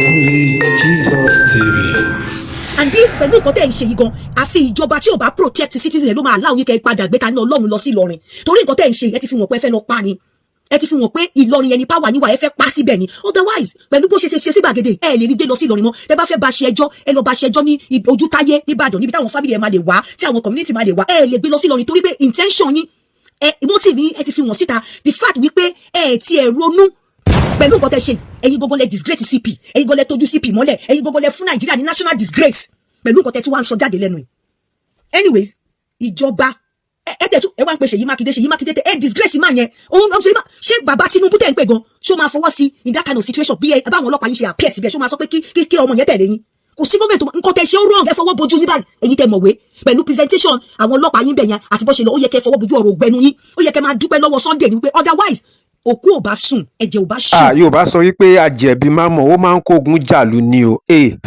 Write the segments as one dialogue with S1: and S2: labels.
S1: Only Jesus TV.
S2: And bí pẹ̀lú nǹkan tẹ́ ń ṣe yìí gan, àfi ìjọba tí ò bá protect citizen ló máa láwọn yín kẹ́ padà gbé Tani Olohun lọ sí Ìlọrin, torí nǹkan tẹ́ ń ṣe yìí, ẹ ti fi wọ́n pé ẹ fẹ́ lọ pa ni. Ẹ ti fi wọ́n pé Ìlọrin yẹn ni power níwà, ẹ fẹ́ pa síbẹ̀ ni. Otherwise, pẹ̀lú bó ṣe ṣe ṣe sí gbàgede, ẹ lè rí gbé lọ sí Ìlọrin mọ́. Tẹ́ bá fẹ́ bá ṣe ẹjọ́, ẹ lọ bá ṣe ẹjọ́ ní Ojútáyé nìbàdàn, níbi táwọn family ẹ máa lè wá, tí àwọn community máa lè wá. Ẹ lè gbé lọ sí Ìlọrin torí pé intention yín, ẹ motive yín, ẹ ti fi wọ́n síta. The fact wípé ẹ ti ẹ ronú pẹ̀lú nǹkan tẹ́ ṣe, ẹ̀yin gbogbo lẹ disgrace CP, ẹ̀yin gbogbo lẹ tójú CP mọ́lẹ̀, ẹ̀yin gbogbo lẹ fún Nàìjíríà ní national disgrace pẹ̀lú nǹkan tẹ́ tí wọ́n ń sọ jáde lẹ́nu yìí. Anyways, ìjọba ẹ tẹ̀ tún ẹ wá ń pe Ṣèyí Mákindé. Ṣèyí Mákindé tẹ ẹ disgrace máa yẹn òun ọ̀hún. Ṣé bàbá Tinubu tẹ̀ ń pè gan, ṣó máa fọwọ́ sí in that kind of situation bí ẹ báwọn ọlọ́pàá yín ṣe appear síbẹ̀? Ṣó máa sọ pé kí ọmọ yẹn tẹ̀lé yín? Kò sí gómìnà tó nǹkan tẹ ṣe ó wrong. Ẹ fọwọ́ bojú yín báyìí. Ẹ̀yin tẹ mọ̀wé, pẹ̀lú presentation àwọn ọlọ́pàá yín bẹ̀ yẹn àti bó ṣe lọ, ó yẹ kẹ́ fọwọ́ bojú ọ̀rọ̀ ògbẹ́nu yín. Ó yẹ kẹ́ máa dúpẹ́ lọ́wọ́ Sunday ni wípé otherwise òkú ò bá sùn, ẹ̀jẹ̀ ò bá ṣùn.
S3: Ah, Yorùbá sọ wípé ajẹ̀bi máa mọ̀, ó máa ń kógun jàlú ni o. Ẹ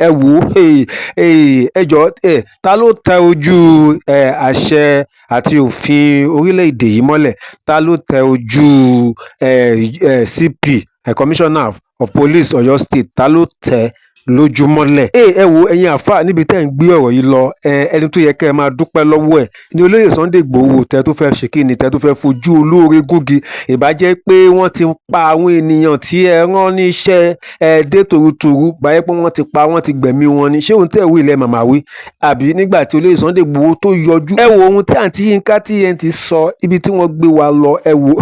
S3: wò ó, ẹ jọ ẹ, ta ló tẹ ojú ẹ àṣẹ àti òfin orílẹ̀-èdè yìí mọ́lẹ̀? Ta ló tẹ ojú ẹ ẹ CP, ẹ Commissioner of Police Ọ̀yọ́ State, ta ló tẹ lójúmọ́lẹ̀? Ẹ wo, ẹ̀yin àáfàá, níbi tẹ́ ń gbé ọ̀rọ̀ yìí lọ, ẹni tó yẹ kẹ́ ẹ máa dúpẹ́ lọ́wọ́ ẹ̀ ní olóyè Sunday Igboho. Tẹ́ tó fẹ́ ṣe kí ni, tẹ́ tó fẹ́ fojú olóore gúngi, ìbá jẹ́ pé wọ́n ti pa àwọn ènìyàn tí ẹ rán níṣẹ́ ẹ dé tòrutòru, báyẹ̀ pé wọ́n ti pa wọ́n, ti gbẹ̀mí wọn ni. Ṣé òun tẹ̀ wí ilẹ̀ màmá wí àbí nígbà tí olóyè Sunday Igboho tó yọjú? Ẹ wo ohun tí àǹtí Yínká TNT sọ, ibi tí wọ́n gbé wa lọ, ẹ wo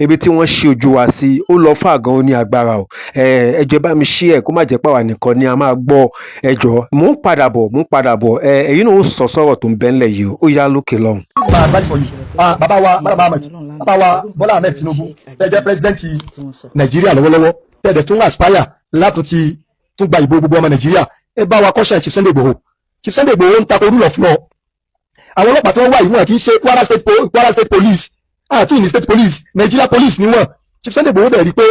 S3: ibi tí wọ́n ṣe ojú wa sí. Ó lọ fún àgàn, ó ní agbára o. Ẹ jọ̀ọ́, bá mi ṣí ẹ, kó má jẹ́ pàwọn nìkan ni a máa gbọ́. Ẹ jọ̀ọ́, mò ń padà bọ̀, mò ń padà bọ̀. Ẹ ẹ̀yin náà ó sọ sọ̀rọ̀ tó ń bẹ́ńlẹ̀ yìí o. Ó yá, lókè lọ́hùn.
S4: My advice for you, bàbá wa Madam Ahmed, bàbá wa Bọ́lá Ahmed Tinubu, tẹ́ jẹ́ president Nàìjíríà lọ́wọ́lọ́wọ́, tẹ́ dẹ̀ tún aspire láti ti tún gba ìbò gbogbo ọmọ Nàìjíríà, ẹ bá wa caution Chief Sunday Igboho. Chief Sunday Igboho ń tako rule of law. Àwọn ọlọ́pàá tí wọ́n wà yìí, wọn kì í ṣe Kwara State Police àti ní state police, Nigeria Police ni wọ́n. Chief Sunday Igboho dẹ̀ rí pé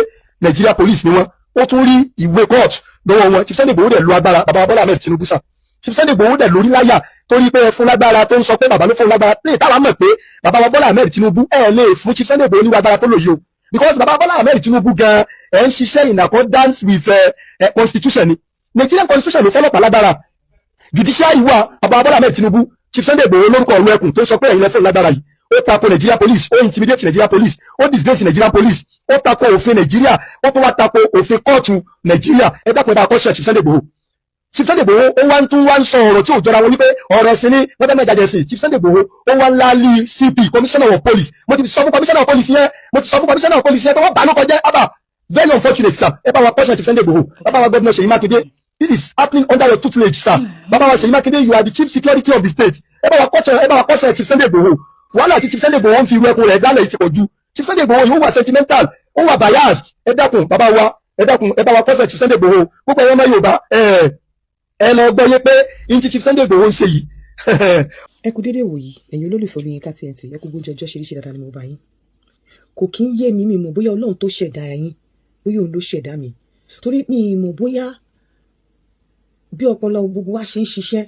S4: Nigeria Police ni wọ́n, ó tún rí ìwé court lọ́wọ́ wọn. Chief Sunday Igboho dẹ̀ lo agbára. Bàbá Bọ́lá Ahmed Tinubu sàn, Chief Sunday Igboho dẹ̀ lórí láyà torí pé ẹ fún lágbára tó ń sọ pé bàbá ló fún lágbára lè táwa mọ̀ pé bàbá wa Bọ́lá Ahmed Tinubu, ẹ lè fún Chief Sunday Igboho ní agbára tó lò yìí o, because bàbá Bọ́lá Ahmed Tinubu gan ẹ ń ṣiṣẹ́ in accordance with constitution ni. Nigerian constitution ló fọlọ́pàá lágbára, judiciary wà. Bàbá Bọ́lá Ahmed Tinubu, Chief Sunday Igboho lórúkọ ọ̀rọ̀ ẹkùn tó ń sọ pé ẹ̀yin lẹ fún lágbára yìí, ó tako Nigeria Police, ó intimidate Nigeria Police, ó disgrace Nigeria Police, ó tako òfin Nigeria, ó tún wá tako òfin kóòtù Nigeria. Ẹ dákun, ẹ bá caution Chief Sunday Igboho. Chief Sunday Igboho, ó wá ń tún wá ń sọ ọ̀rọ̀ tí ò jọra wọn wípé ọ̀rọ̀ ẹ̀sìn ni wọ́n fẹ́ mẹ́ta jẹ̀ sí. Chief Sunday Igboho, ó wá ń láálí CP, Commissioner of Police. Mo ti sọ fún Commissioner of Police yẹn, mo ti sọ fún Commissioner of Police yẹn pé wọ́n bà ló kọjá abba. Very unfortunate, sir. Ẹ bá wa caution Chief Sunday Igboho. Bàbá wa Governor Ṣèyí Mákindé, this is happening under your tutelage, sir. Bàbá wa Ṣèyí Mákindé, you are the chief security of the state. Ẹ bá wa caution, ẹ bá wa caution Chief Sunday Igboho. Wàhálà tí Chief Sunday Igboho ń fi irú ẹkùn rẹ̀ dálẹ̀ ti pọ̀ ju. Chief Sunday Igboho yóò wà sentimental, ó wà biased. Ẹ dákun, bàbá wa, ẹ dákun, ẹ bá wa caution Chief Sunday Igboho. Gbogbo ẹ̀yọ́ ọmọ Yorùbá, ẹ ẹ lọ gbọ́ yé pé ní tí Chief Sunday Igboho ń ṣe yìí.
S5: Ẹ kú dédé wòyí, ẹ̀yin olólùfẹ́ Olóyinka TNT. Ẹ kú gbójú ọjọ́ ṣeréṣe dáadáa ni mo bá yín. Kò kí ń yé mi, mi mọ̀ bóyá Ọlọ́run tó ṣẹ̀dá ẹ̀yin, bóyá òun ló ṣẹ̀dá mi, torí mi mọ̀ bóyá bí ọpọlọ gbogbo wa ṣe ń ṣiṣẹ́,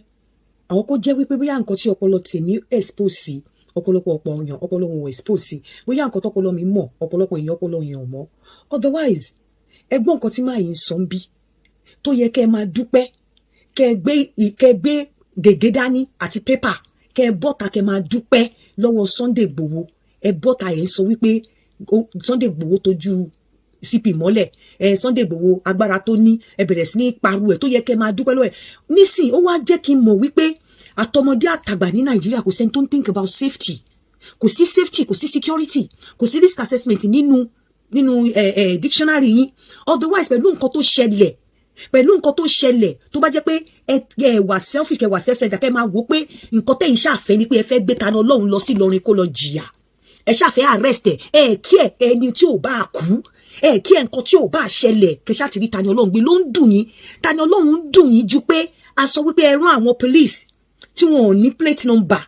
S5: àwọn kó jẹ́ wípé bóyá nǹkan tí ọpọlọ tèmi expose sí, ọ̀pọ̀lọpọ̀ ọ̀pọ̀ èèyàn ọpọlọ wọn ò expose sí, bóyá nǹkan tọpọlọ mi mọ̀, ọ̀pọ̀lọpọ̀ èèyàn ọpọlọ èèyàn ò mọ̀. Otherwise, ẹgbọ́n nǹkan tí máa yìí ń sọ ń bí tó yẹ kẹ́ ẹ máa dúpẹ́, kẹ́ ẹ gbé gègé dání àti pépà, kẹ́ ẹ bọ́ta, kẹ́ ẹ máa dúpẹ́ lọ́wọ́ Sunday Igboho. Ẹ bọ́ta, ẹ̀ ń sọ wípé Sunday Igboho tójú CP mọ́lẹ̀, ẹ Sunday Igboho agbára tó ní, ẹ bẹ̀rẹ̀ sí ní pariwo ẹ̀, tó yẹ kẹ́ máa dúpẹ́ lọ́wọ́ ẹ̀. Nísìn, ó wá jẹ́ kí n mọ̀ wípé àtọmọdé àtàgbà ní Nàìjíríà, kò sẹ́ni tó ń think about safety. Kò sí safety, kò sí security, kò sí risk assessment nínú ẹ ẹ dictionary yín. Otherwise, pẹ̀lú nǹkan tó ṣẹlẹ̀, tó bá jẹ́ pé ẹ ẹ wà selfish, kẹ wà self-centered, kẹ máa wò pé nǹkan tẹ̀yin ṣàfẹ́ ni pé ẹ fẹ́ gbé Tani Olohun lọ sí Ìlọrin kó lọ jìyà, ẹ ṣàfẹ́ arrest ẹ, ẹ kí ẹ ẹni tí ò bá kú, ẹ kí ẹ nǹkan tí ò bá ṣẹlẹ̀, kẹ ṣáà ti rí Tani Olohun gbé ló ń dùn yín. Tani Olohun ń dùn yín ju pé a sọ wípé ẹ rán àwọn police tí wọn ò ní plate number.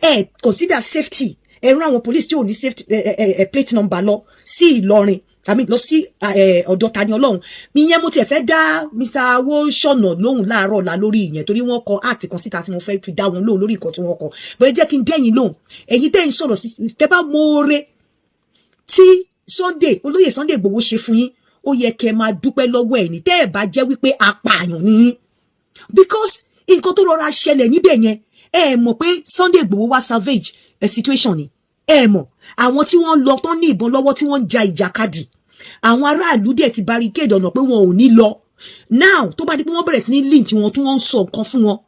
S5: Ẹ consider safety, ẹ rán àwọn police tí ò ní safety ẹ ẹ ẹ plate number lọ sí Ìlọrin, I mean, lọ sí ọ̀dọ̀ Tani Olohun. Ìyẹn mo tiẹ̀ fẹ́ dá Mr. Awóṣọ̀nà lóhùn láàárọ̀ la lórí ìyẹn, torí wọ́n kọ act kan síta tí mo fẹ́ fi dá wọn lóhùn lórí ìkọ́ tí wọ́n kọ bẹ́ẹ̀. Jẹ́ kí n dẹ́yìn lóhùn. Ẹ̀yin tẹ́ ń sọ̀rọ̀ sí, tẹ́ bá mọ̀ọ́rẹ́ tí Sunday, olóyè Sunday Igboho ṣe fún yín,
S2: Ó yẹ kẹ́ máa dúpẹ́ lọ́wọ́ ẹ̀ ní tẹ́ ẹ̀ bá jẹ́ wípé apààyàn ni yín, because nǹkan tó rọra ṣẹlẹ̀ níbẹ̀ yẹn, ẹ mọ̀ pé Sunday Igboho wá salvage a situation ni. Ẹ mọ̀ àwọn tí wọ́n lọ tán ní ìbọn lọ́wọ́, tí wọ́n ń ja ìjàkadì, àwọn aráàlú dẹ̀ ti barricade ọ̀nà pé wọn ò ní lọ. Now, tó bá di pé wọ́n bẹ̀rẹ̀ sí ní lynch wọn, tí wọ́n ń sọ nǹkan fún wọn,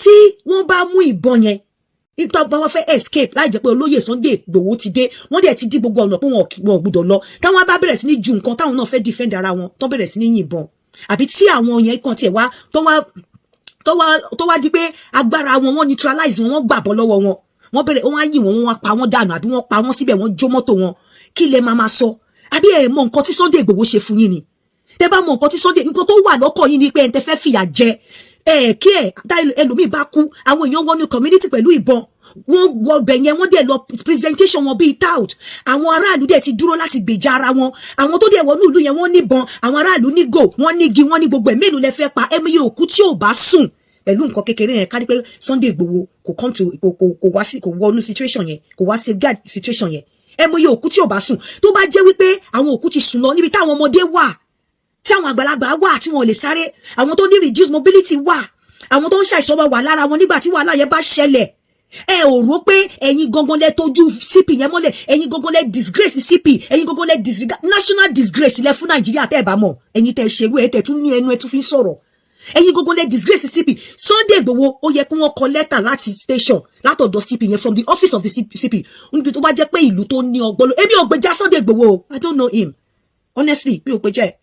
S2: tí wọ́n bá mú ìbọn yẹn, ìtọ́ bá wọn fẹ́ escape láì jẹ́ pé olóyè Sunday Igboho ti dé, wọ́n dẹ̀ ti dí gbogbo ọ̀nà pé wọn ò gbúdọ̀ lọ. Táwọn bá bẹ̀rẹ̀ sí ní ju nǹkan, táwọn náà fẹ́ defend ara wọn, tó bẹ̀rẹ̀ sí ní yìnbọn, àbí tí àwọn yẹn kan tiẹ̀ wá tó wá di pé agbára wọn, wọ́n neutralize wọn, wọ́n gbàbọ́ lọ́wọ́ wọn, wọ́n bẹ̀rẹ̀, wọ́n á yìn wọ́n, wọ́n pa wọ́n dànù, àbí wọ́n pa wọ́n síbẹ̀, wọ́n jó mọ́tò wọn, kí lẹ máa máa sọ? Àbí ẹ mọ nǹkan tí Sunday Igboho ṣe fún yín ni? Tẹ bá mọ nǹkan tí Sunday, nǹkan tó wà lọ́kọ̀ yín ni pé ẹ̀ ń tẹ fẹ́ fìyà jẹ ẹ, kí ẹ tá ẹlòmíì bá kú. Àwọn èèyàn wọnú community pẹ̀lú ìbọn, wọ́n wọ ọbẹ̀ yẹn, wọ́n dẹ̀ lọ presentation wọn bíi tout. Àwọn aráàlú dẹ̀ ti dúró láti gbèjà ara wọn. Àwọn tó dẹ̀ wọnú ìlú yẹn, wọ́n níbọn, àwọn aráàlú ní go, wọ́n nígi, wọ́n ní gbogbo ẹ̀. Mélòó lẹ fẹ́ pa? Ẹ̀mí òkú tí ò bá sùn pẹ̀lú nǹkan kékeré yẹn. Kárí pé Sunday Igboho kò come to kò wá sí, kò wọnú situation yẹn, kò wá safeguard situation yẹn, ẹ̀mí òkú tí ò bá sùn. Tó bá jẹ́ wípé àwọn òkú ti sùn lọ níbi táwọn ọmọdé wà, tí àwọn àgbàlagbà wà tí wọn ò lè sáré, àwọn tó ní reduced mobility wà, àwọn tó ń ṣàìsàn wà lára wọn nígbà tí wàhálà yẹn bá ṣẹlẹ̀, ẹ ò rò pé ẹ̀yin gangan lẹ tójú CP yẹn mọ́lẹ̀, ẹ̀yin gangan lẹ disgrace CP, ẹ̀yin gangan lẹ disregard national disgrace lẹ fún Nàìjíríà. Tẹ́ ẹ bá mọ̀, ẹ̀yin tẹ́ ṣerú ẹ, tẹ́ tún ní ẹnu ẹ tún fi ń sọ̀rọ̀, ẹ̀yin gangan lẹ disgrace CP Sunday Igboho. Ó yẹ kí wọ́n kọ lẹ́tà láti station, látọ̀dọ̀ CP yẹn, from the office of the CP, níbi tó bá jẹ́ pé ìlú tó ní ọgbọ́n. Èmi ò gbèjà Sunday Igboho. I don't know him, honestly. Mi ò gbèjà ẹ̀,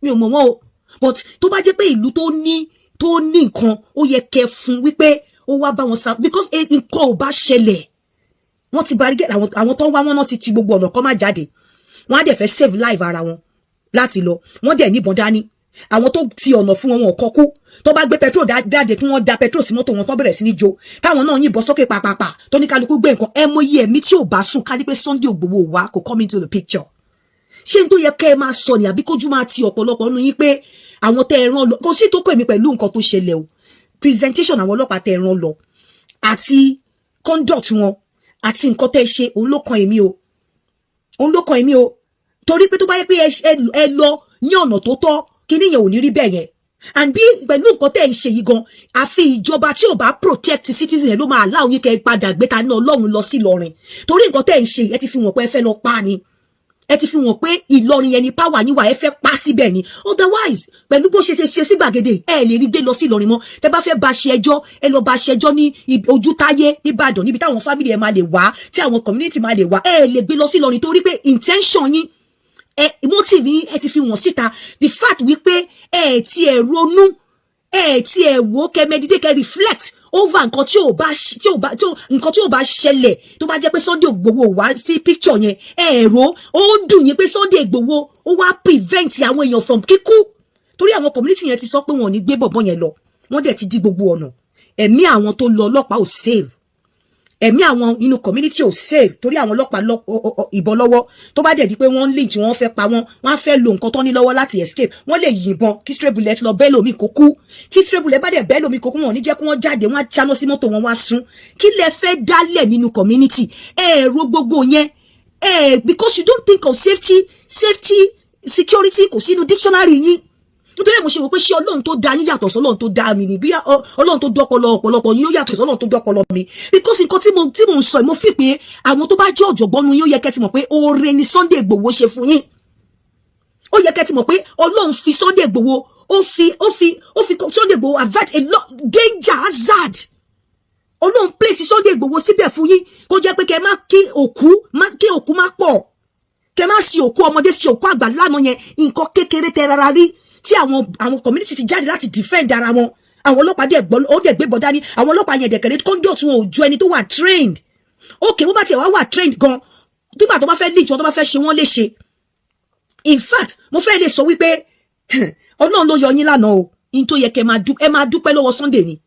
S2: mi ò mọ̀ wọ́n o. But tó bá jẹ́ pé ìlú tó ní nǹkan, ó yẹ kẹ́ fún wípé ó wá bá wọn sá, because nǹkan ò bá ṣẹlẹ̀. Wọ́n ti barricade àwọn tó ń wá wọn náà, ti ti gbogbo ọ̀nà kọ́ má jáde. Wọ́n á dẹ̀ fẹ́ save life ara wọn láti lọ. Wọ́n dẹ̀ níbọn dání. Àwọn tó ti ọ̀nà fún wọn, wọn kọ́ kú. Tó bá gbé petrol jáde, tí wọ́n da petrol sí mọ́tò wọn, tó bẹ̀rẹ̀ sí ní jó, táwọn náà yìnbọn sókè pàpàpà, tó ní kálukú gbé nǹkan, ẹ mọyì ẹ̀mí tí ò bá sùn. Ká ní pé Sunday Igboho wá kò come into the picture, ṣé n tó yẹ kẹ́ ẹ máa sọ ni? Àbí kójú máa ti ọ̀pọ̀lọpọ̀ nínú yín pé àwọn tẹ́ ẹ rán lọ, kò sí tó kọ́ èmi pẹ̀lú nǹkan tó ṣẹlẹ̀ o. Presentation àwọn ọlọ́pàá tẹ́ ẹ rán lọ àti conduct wọn àti nǹkan tẹ́ ẹ ṣe, òun ló kan èmi o, òun ló kan èmi o. Torí pé tó bá yẹ pé ẹ lọ ní ọ̀nà tó tọ́, kíní yẹn ò ní rí bẹ́ẹ̀ yẹn. And bí pẹ̀lú nǹkan tẹ́ ẹ ń ṣe yìí gan, àfi ìjọba tí ò bá protect citizen yẹn ló máa allow yín kẹ́ ẹ padà gbé ta ní Ọlọ́run lọ sí Ìlọrin. Torí nǹkan tẹ́ ẹ ń ṣe yìí, ẹ ti fi wọ́n pé ẹ fẹ́ lọ pa ni. Ẹ ti fi wọ́n pé Ìlọrin yẹn ni power yín wà, ẹ fẹ́ pa síbẹ̀ ni. Otherwise, pẹ̀lú bó ṣe ṣe ṣe sí gbàgede, ẹ lè rí gbé lọ sí Ìlọrin mọ́. Tẹ́ bá fẹ́ bá ṣe ẹjọ́, ẹ lọ bá ṣe ẹjọ́ ní Ojútáyé nìbàdàn, níbi táwọn family ẹ máa lè wá, tí àwọn community máa lè wá. Ẹ lè gbé lọ sí Ìlọrin, torí pé intention yín, ẹ motive yín, ẹ ti fi wọ́n síta. The fact wípé ẹ ti ẹ ronú, ẹ ti ẹ wò, kẹ meditate, kẹ reflect over nǹkan tí ò bá tí ò bá tí ò nǹkan tí ò bá ṣẹlẹ̀ tó bá jẹ́ pé Sunday Igboho wá sí picture yẹn, ẹ rò ó ń dùn yín pé Sunday Igboho ó wá prevent àwọn èèyàn from kíkú, torí àwọn community yẹn ti sọ pé wọn ò ní gbé bọ̀bọ̀ yẹn lọ. Wọ́n dẹ̀ ti di gbogbo ọ̀nà. Ẹ̀mí àwọn tó lọ ọlọ́pàá ò save, ẹ̀mí àwọn inú community ò save, torí àwọn ọlọ́pàá ìbọn lọ́wọ́. Tó bá dẹ̀ di pé wọ́n ń lynch, wọ́n fẹ́ pa wọ́n, wọ́n á fẹ́ lo nǹkan tó ní lọ́wọ́ láti escape. Wọ́n lè yìnbọn kí stray bullet lọ bẹ́ẹ̀ lómi kó kú. Tí stray bullet bá dẹ̀ bẹ́ẹ̀ lómi kó kú, wọn ò ní jẹ́ kí wọ́n jáde, wọ́n á jáná sí mọ́tò wọn, wá sún. Kí lẹ fẹ́ dálẹ̀ nínú community? Ẹ̀ẹ́rọ gbogbo yẹn ẹ̀, because you don't think of safety. Safety, security kò sínú dictionary yín. Nítorí mo ṣe wò pé ṣé Ọlọ́run tó dá yín yàtọ̀ sọ́lọ́run tó dá mi ni? Bí Ọlọ́run tó dọ́pọlọ ọ̀pọ̀lọpọ̀ yín ó yàtọ̀ sọ́lọ́run tó dọ́pọlọ mi? Because nǹkan tí mo ń sọ, mo fi pé àwọn tó bá jẹ́ ọ̀jọ̀gbọ́n nu yín, ó yẹ kẹ́ ti mọ̀ pé oore ni Sunday Igboho ṣe fún yín. Ó yẹ kẹ́ ti mọ̀ pé Ọlọ́run fi Sunday Igboho, ó fi Sunday Igboho avert a lot danger, hazard. Ọlọ́run place Sunday Igboho síbẹ̀ fún yín, kó jẹ́ pé kẹ́ má kí òkú má pọ̀, kẹ́ má sí òkú ọmọdé, sí òkú àgbà lánàá yẹn. Nǹkan kékeré tẹ rárá rí tí àwọn community ti jáde láti defend ara wọn, àwọn ọlọ́pàá dẹ̀ gbọ́, ó dẹ̀ gbé bọ̀ dání. Àwọn ọlọ́pàá yẹn dẹ̀kẹ̀rẹ́, conduct wọn ò ju ẹni tó wà trained. Ok, wọ́n bá tiẹ̀ wá wà trained gan, nígbà tó bá fẹ́ lynch wọn, tó bá fẹ́ ṣe wọ́n léṣe. In fact, mo fẹ́ lè sọ wípé Ọlọ́run ló yọ yín lánàá o. In tó yẹ kẹ́ ẹ máa dúpẹ́ lọ́wọ́ Sunday ni,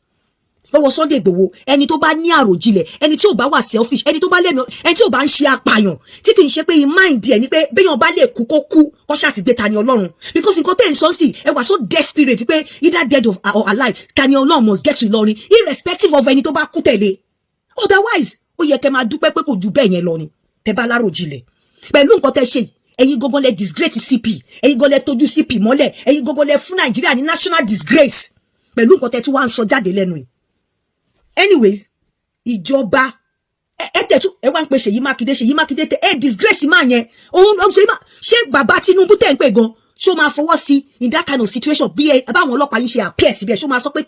S2: lọ́wọ́ Sunday Igboho. Ẹni tó bá ní àròjinlẹ̀, ẹni tí ò bá wà selfish, ẹni tó bá lẹ́nu, ẹni tí ò bá ń ṣe apààyàn, tí kì í ṣe pé mind ẹ̀ ni pé béèyàn bá lè kú kó kú, kó ṣáà ti gbé Tani Ọlọ́run. Because nǹkan tẹ́ ń sọ sí, ẹ wà so desperate pé either dead or alive, Tani Ọlọ́run must get to Ìlọrin, irrespective of ẹni tó bá kú tẹ̀lé. Otherwise, ó yẹ kẹ́ máa dúpẹ́ pé kò ju bẹ́ẹ̀ yẹn lọ ni. Tẹ́ bá láròjinlẹ̀ pẹ̀lú nǹkan tẹ́ ṣe, Ẹ̀yin gangan lẹ disgrace CP, ẹ̀yin gangan lẹ tójú CP mọ́lẹ̀, ẹ̀yin gangan lẹ fún Nàìjíríà ní national disgrace pẹ̀lú nǹkan tẹ́ tí wàá ń sọ jáde lẹ́nu yìí. Anyways, ìjọba ẹ tẹ̀tú ẹ wá ń pe Ṣèyí Mákindé. Ṣèyí Mákindé tẹ ẹ disgrace máa yẹn òun ṣe má ṣé bàbá Tinubu tẹ̀ ń pè gan, ṣó máa fọwọ́ sí in that kind of situation bí ẹ báwọn ọlọ́pàá yín ṣe appear síbẹ̀? Ṣó máa sọ pé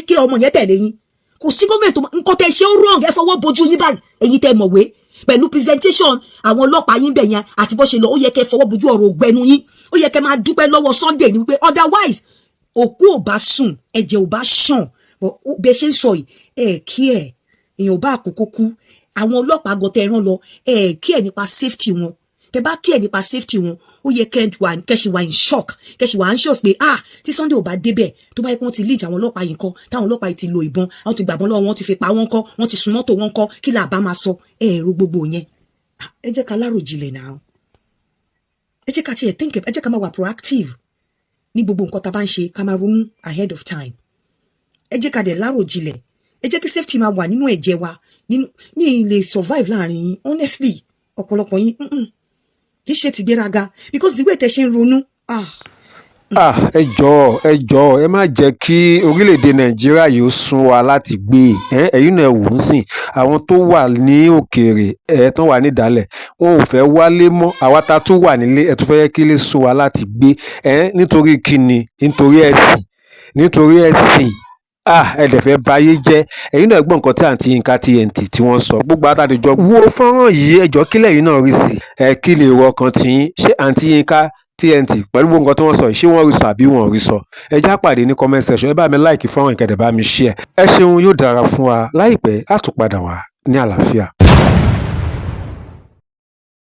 S2: kí ọmọ yẹn tẹ̀lé yín? Kò sí gómìnà tó nǹkan tẹ ṣe ó wrong. Ẹ fọwọ́ bojú yín báyìí. Ẹ̀yin tẹ mọ̀wé, pẹ̀lú presentation àwọn ọlọ́pàá yín bẹ̀ yẹn àti bó ṣe lọ, ó yẹ kẹ́ fọwọ́ bojú ọ̀rọ̀ ògbẹ́nu yín. Ó yẹ kẹ́ máa dúpẹ́ lọ́wọ́ Sunday ni wípé otherwise òkú ò bá sùn, ẹ̀jẹ̀ ò bá ṣàn. Bẹ́ẹ̀ ṣe ń sọ yìí, ẹ̀ kí ẹ̀ èèyàn ò bá àkókò kú. Àwọn ọlọ́pàá gan tẹ rán lọ, ẹ̀ kí ẹ̀ nípa safety wọn. Tẹ bá kí ẹ̀ nípa safety wọn, ó yẹ kẹ́ wà kẹ́ ṣì wà in shock, kẹ́ ṣì wà anxious pé, ah, tí Sunday ò bá débẹ̀, tó bá yẹ kí wọ́n ti lead àwọn ọlọ́pàá yìí kọ́, táwọn ọlọ́pàá yìí ti lo ìbọn, àwọn ti gbàbọ́n lọ́wọ́ wọn, ti fi pa wọ́n kọ́, wọ́n ti sun mọ́tò wọn kọ́, kí là bá máa sọ? Ẹ èrò gbogbo yẹn. Ẹ jẹ́ ká láròjinlẹ̀ náà. Ẹ jẹ́ ká tiẹ̀ think, ẹ jẹ́ ká máa wà proactive ní gbogbo nǹkan tá a bá ń ṣe, ká máa ronú ahead of time. Ẹ jẹ́ ká dẹ̀ láròjinlẹ̀. Ẹ jẹ́ kí safety máa wà nínú ẹ̀jẹ̀ wa. Nínú mi lè survive láàrin yín, honestly. Ọ̀pọ̀lọpọ̀ yín, kì í ṣe tìgbéraga, because the way tẹ ṣe ń ronú, ah.
S3: Ah, ẹ jọ̀ọ́, ẹ jọ̀ọ́, ẹ má jẹ́ kí orílẹ̀-èdè Nàìjíríà yìí ó sún wa láti gbé ẹ. Ẹ̀yin náà, ẹ wò ó sìn, àwọn tó wà ní òkèèrè ẹ tán wà nídàálẹ̀, wọn ò fẹ́ wálé mọ́. Àwa ta tún wà nílé, ẹ tún fẹ́ kí lè sún wa láti gbé ẹ. Nítorí kíni? Nítorí ẹ̀sìn, nítorí ẹ̀sìn. Ah, ẹ dẹ̀ fẹ́ bayé jẹ́. Ẹ̀yin náà gbọ́ nǹkan tí àǹtí Yínká TNT tí wọ́n sọ. Gbogbo àtàdéjọ wo fọ́nrán yìí, ẹ jọ̀ọ́, kí lẹ̀yin náà rí sí ẹ? Kí lè rọ ọkàn tiyín? Ṣé àǹtí Yínká TNT, pẹ̀lú gbogbo nǹkan tí wọ́n sọ yìí, ṣé wọ́n rí sọ àbí wọ́n rí sọ? Ẹ já pàdé ní comment section. Ẹ bá mi like fọ́nrán, ìkẹdẹ̀ bá mi share. Ẹ ṣeun, yóò dára fún wa. Láìpẹ́, á tún padà wá ní àlàáfíà.